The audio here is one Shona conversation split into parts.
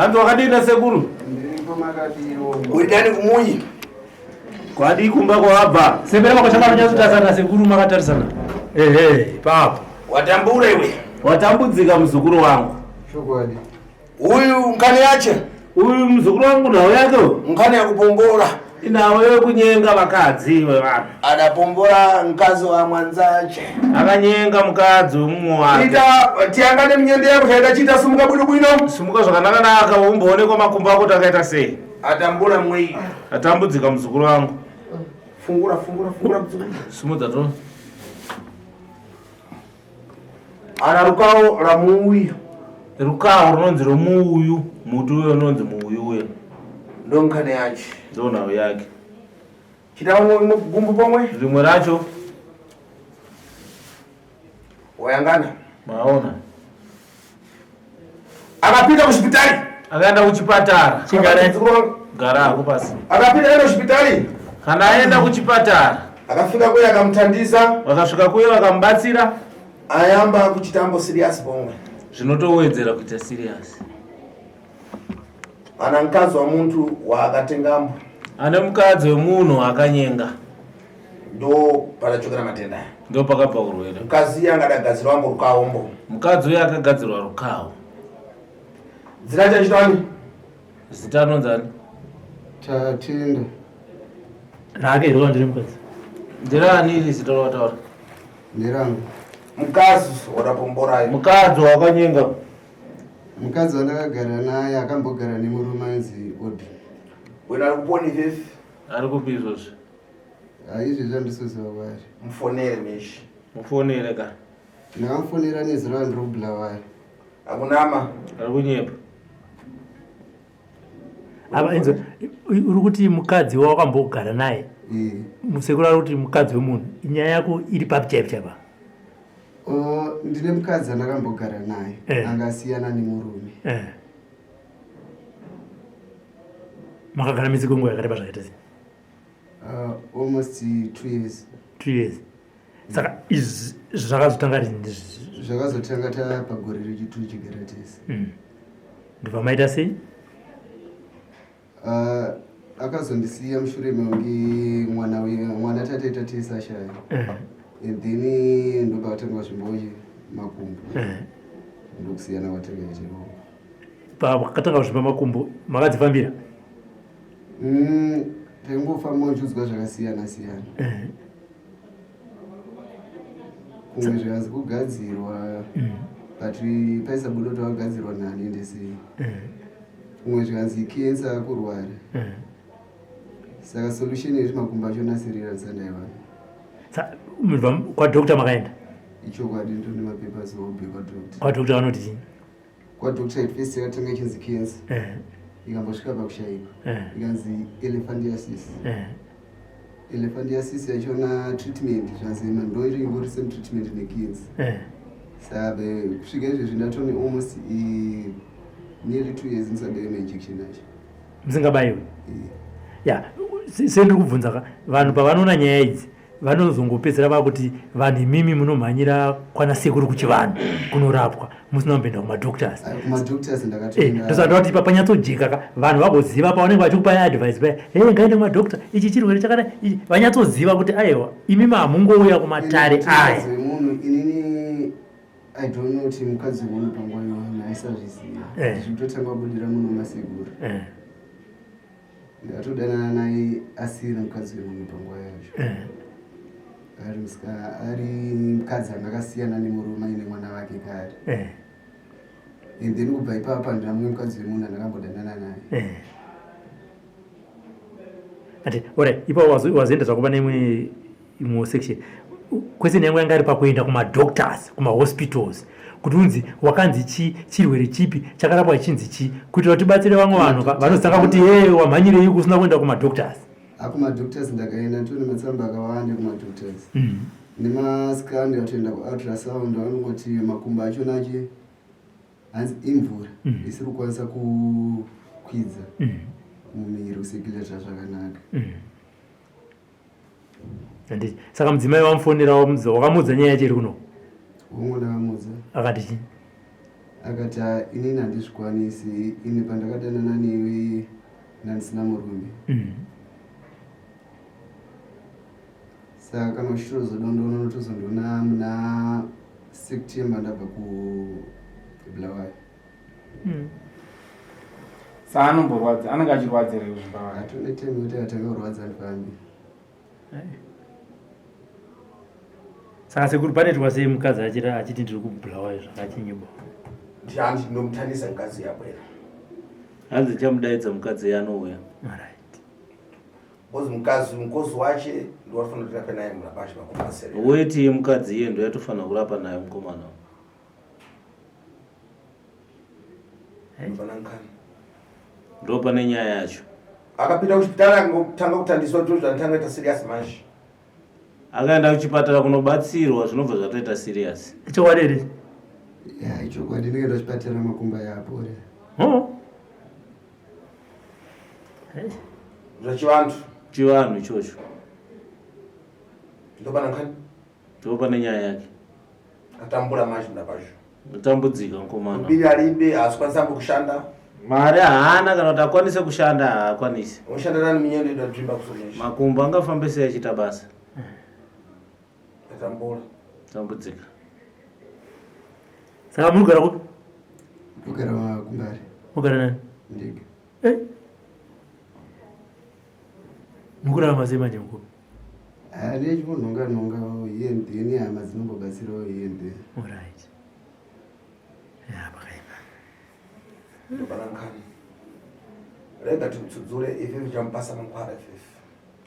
Hanzi wakadii nasekuru? Ndiripo makadiwo. Uri dani kumunyi? Kwadii kumba kwawabva? Sembera makoshamba anonyatsotarisana nasekuru makatarisana. Ehe, ipapo. Watambura iwe. Watambudzika muzukuru wangu. Chokwadi. Uyu nkani yache. Uyu muzukuru wangu nhau yake uyu. Nkani yakupombora. Inhau yekunyenga vakadzi vevanhu. Adapombora mkazi wa mwanzache. Akanyenga mukadzi wemumwe wake. Ita tiangane mnyende yako taita chita sumuka bwino bwino. Sumuka zvakanaka naka umboonekwa makumbo ako kuti akaita sei. Atambura mwei. Atambudzika muzukuru wangu. Fungura fungura fungura muzukuru. Simudza to. Ana rukawo ramuuyu. Rukawo runonzi romuuyu, muti uyo unonzi muuyu uyo. Ndonkane yacho. Ndonhau yake. Chita umwe gumbo pomwe. Rimwe racho. Wayangana. Maona. Akapinda kuchipitari. Akaenda kuchipatara. Chingare. Gara hako pasi. Akapinda aenda kuchipitari. Kana aenda kuchipatara. Akafika kuye akamutandisa. Vakasvika kuye vakamubatsira. Ayamba kuchitambo serious pomwe. Zvinotowedzera kuita serious. Ana mukadzi wamuntu waakatengambo. Ane mukadzi wemunhu akanyenga. Ndo panachokera matenda aya. Ndo pakabva urwere. Mukadzi iye angadagadzirwa ambo rukawo mbo. Mukadzi uye akagadzirwa rukawo. Zita racho achitwani? Zita anonzi ani? Tatenda. Rake here ndiri mukadzi? Nderani iri zita rawataura? Nderangu. Mukadzi wadapombora. Mukadzi wakanyenga. Mukadzi wandakagara naye akambogara nemurume ainzi Odi. Wena ari kuponi izvezvi? Ari kupi izvozvi? Izvezvi handisiziva kwaari. Mufonere meshi. Mufonere ka. Ndakamufonera nezuro andiri kuBulawayo. Akunama. Ari kunyepa. Apa inzo uri kuti mukadzi wawakambogara naye. Eh. Musekuru ari kuti mukadzi wemunhu. Nyaya yako iri papi chaipo chaipo? Oh, ndine mukadzi andakambogara naye eh. Angasiyana nemurume eh. Makagara misi kwenguva yakareba zvakaita sei? Almost 2 years. 2 years. Saka izvi zvakazotanga rini? Zvakazotanga tapagore rechitu chigara tese. Ndobva maita sei? Akazondisiya mushure mekunge mwana mwana tataita tese ashaya. And then ndobva vatanga zvimbochi makumbo. Ndokusiyana kwatanga ita ikoko. Pakatanga kuzvimba makumbo makadzifambira? Taingofamba uchiudzwa zvakasiyana siyana. Kumwe zvikanzi kugadzirwa but paisabuda kuti wakagadzirwa nani ende sei. Kumwe zvikanzi cancer kurwara. Saka solution yezvi makumbo acho nasirira ndisandaiwana. Kwa doctor makaenda? Ichokwadi, nditone mapapers obve kwadoctor. Kwadoctor vanoti chii? Kwadoctor at first yakatanga ichinzi cancer. Ikambosvika pakushayikwa. Ikanzi elephantiasis. Elephantiasis yachona treatment zvanzi ndo ingori same treatment necancer. Saka kusvika izvezvi ndatone almost nearly 2 years ndisabeye mainjection acho. Musingabayiwi? Ya, sendiri kubvunza ka, vanhu pavanoona nyaya idzi vanozongopedzera vakuti vanhu imimi munomhanyira kwana sekuru kuchivanhu kunorapwa musina kumboenda kumadoctors. Kumadoctors ndakatoenda. Ndosaka kuti ipa panyatsojeka ka, vanhu vagoziva pavanenge vachikupai advice paya, hey, ngaende kumadoctor, ichi chirwere chakadai ichi, vanyatsoziva kuti aiwa imimi hamungouya kumatare aya. Wemunhu inini I don't know kuti mukadzi wemunhu panguva iyoyo aisazviziva. Zvekutotanga kubudira munhu masekuru. Ndakatodanana naye asiri mukadzi wemunhu panguva yacho. Ari musika, ari mukadzi anga akasiyana nemurume aine mwana wake kare. And then kubva ipapa handina mumwe mukadzi wemunhu andakambodanana naye. Ati, alright, ipapo wazoenda zvako pane imwe section. Question yangu yanga iri pakuenda kumadoctors, kumahospitals, kuti unzi wakanzi chi chirwere chipi chakarapwa chinzi chi, kuitira kuti tibatsire vamwe vanhu vanozotanga kuti hey, wamhanyirei kusina kuenda kumadoctors. Akumadoctors ndakaenda, nditone matsamba akawanda kumadoctors. Nemascan ndikatoenda kuultrasound, vanongoti makumbo achona achi hanzi imvura isiri kukwanisa kukwidza mumuviri kusekuleta zvakanaka. Handiti saka mudzimai wamufonera, wakamuudza nyaya yacho iri kuno? Hongu, ndakamudza. Akati chii? Akati ah, inini handizvikwanisi ini pandakadanana newe ndandisina murume mm. Saka kana uchitozodondoona unotozondiona muna September ndabva kuBulawayo. Mm. Saka anomborwadza, anenge achirwadza here kuzvimba wake? Hatone time yekuti atanga kurwadza ndifambi. Saka sekuru panoitwa sei mukadzi achira achiti ndiri kuBulawayo zvakachinyeba? Ndiani ndinomutarisa mukadzi yabwera. Hanzi ndichamudaidza mukadzi anouya. Alright. Because mukadzi mukozi wache ndiwafanira kuti rape naye murapashi makumasere. Weti yemukadzi iye ndoyatofanira kurapa nayo mukomana. Ndo pane nyaya yacho. Akapinda kuchipatara akangotanga kutandiswa ndozvo zvanotanga kuita serious manje. Akaenda kuchipatara kunobatsirwa zvinobva zvatoita serious. Ichokwadi here? Ya, ichokwadi ndikaenda kuchipatara makumba yapore. Oh. Zvachivanhu. Chivanhu ichocho. Ndopana nkani? Ndopane nyaya yake. Atambura manje ndapazvo. Atambudzika mukomana. Mbiri alimbe haasi ambo kushanda. Mari haana kana kuti akwanise kushanda haakwanisi. Unoshanda nani minyendo yedu adzvimba kusomesha. Makumbo angafambe sei achiita basa. Atambura. Tambudzika. Saka munogara kupi? Ndogara kumbare. Mugara nani? Ndega. Eh? Mukurarama sei manje mukuru? Ah, ndechingonhonga nhonga here and there nehama dzinombobatsirawo here and there. Alright. Ya pakaipa. Ndopana nkani. Rega timtsudzure ife vichamupasa mankwara ife.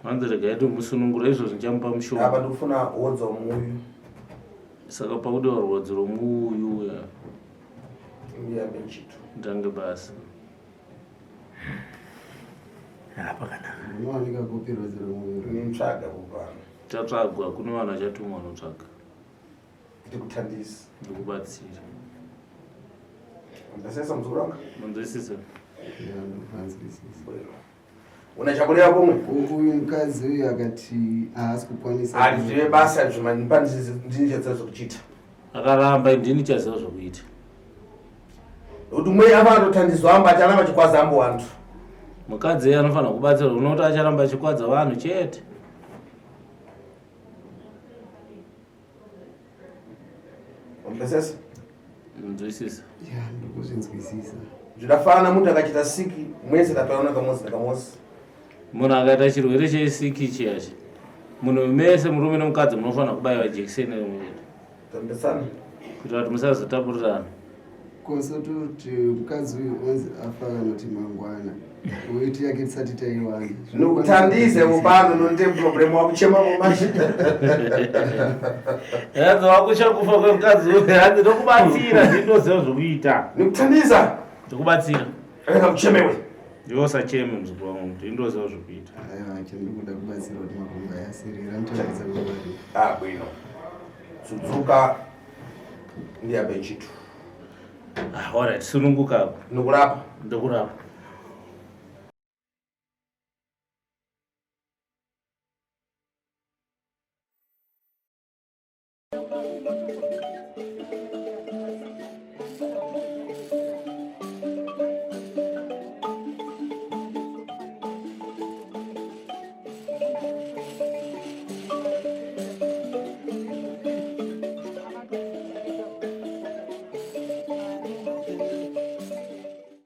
Hanzi regai tomusunungura izvozvo ndichamupa mushonga. Apa ndikufuna wodza muyu. Saka pakudiwa rwodzo rwomuuyu uya. Ndiyambe nchito. Ndange basa. Apa kana. Unowanika kupi rwodzo rwomuyu? Nimtsvaga kupano. Chatsvagwa kune vanhu vachatumwa vanotsvaga. Ndikutandisa. Ndikubatsira. Ndasesa muzukuru wangu. Manzwisisa. Ya, ndikupanzwisisa. Una chakureva kumwe? Uyu mukadzi uyu akati haasi kukwanisa. Handizive basa zvima ndipa ndini chaziva zvekuchita. Akaramba ndini chaziva zvekuita. Nokuti umwe ava anotandizwa amba acharamba achikwadza ambo wantu. Mukadzi iye anofanira kubatsirwa unoti acharamba achikwadza vanhu chete. Unzwisisa? Nzwisisa. Ya, ndikuzvinzwisisa. Zvidafana munhu akachita siki mwese tataona kamozi nakamozi. Munhu akaita chirwere chesiki chiyachi. Munhu mese murume nemukadzi munofanira kubaiwa jekiseni rimwe chete. Tambesana. Kuitira kuti musazotapurirana. Kosototi mukadzi uyu onzi afa kana kuti mangwana. Weti yake tisati taiwana. Nokutandise mupano nonde problem wakuchema mumanje. Hanzi wakusha kufa kwemukadzi uyu hanzi ndokubatsira ndinoziva zvokuita. Nokutandisa. Ndokubatsira. Rega kuchemewe. Ndiwe usacheme muzukuru wangu ndinoziva zvokuita. Aiwa chandikuda kubatsira kuti makumbo ayasirira nditoedza kuvari. Ah bwino. Tsudzuka ndiyambe chitu. Ah, alright, sununguka apo. Ndokurapa. Ndokurapa.